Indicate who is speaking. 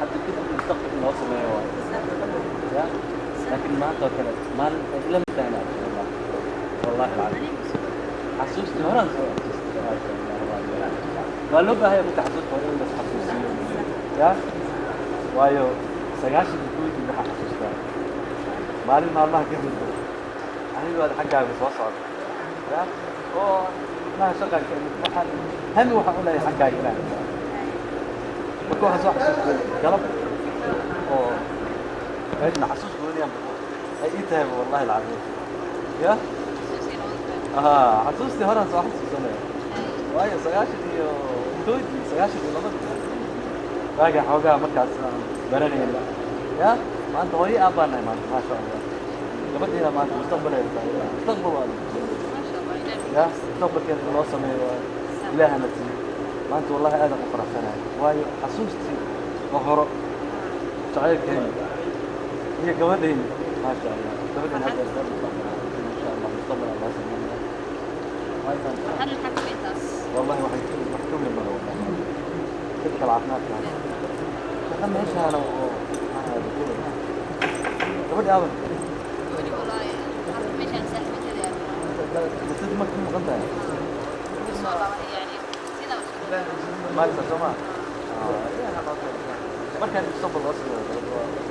Speaker 1: Hadda kadib mustaqbalka loo sameeyo waa ya, laakiin maanta oo kale maalin ay ila mid tahay wallah, wallahi alcadiim, xasuustii horaan soo xasuustay. Maasha Allah, waa loo baahaya marka xasuusta hore in las xasuusiyo ya, waayo 91-dii waxaa xasuustaa maalin maalmaha ka mid anigoo aad xaggaaga soo socda ya, oo maha shaqanka waxaan hami waxaan u leeyahay xaggaaga inaan. Marka waxaan soo xasuustay galab oo meeshna xasuus gooniyaan ay ii tahay, wallahi alcadiim ya. Xasuustii horaan soo xasuusanaya, waayo 91-dii, 92-dii waaga xoogaa markaas aan baranayna ya. Maanta hooyo aab baan nahay maanta, maasha Allah. Gabadhiina maanta mustaqbal ay tahay, mustaqbal waa ya, mustaqbalkeeda in loo sameeyo waa ilaahana siiyo maanta. Wallahi aadaan u faraxsanahay, waayo xasuustii oo horo jacaylkeena iyo gabadhayna, maasha Allah. Gabadhan hadda insha Allah mustaqbal aa loo sameynaya. Wallahi waxay wax ka weyn mala, wallahi dadka caafimaadka shaqa meeshaana oo gabadhi aaban masjid ma ka maqan tahay maalisa soo maa markaan mustaqbal loo sameeyo.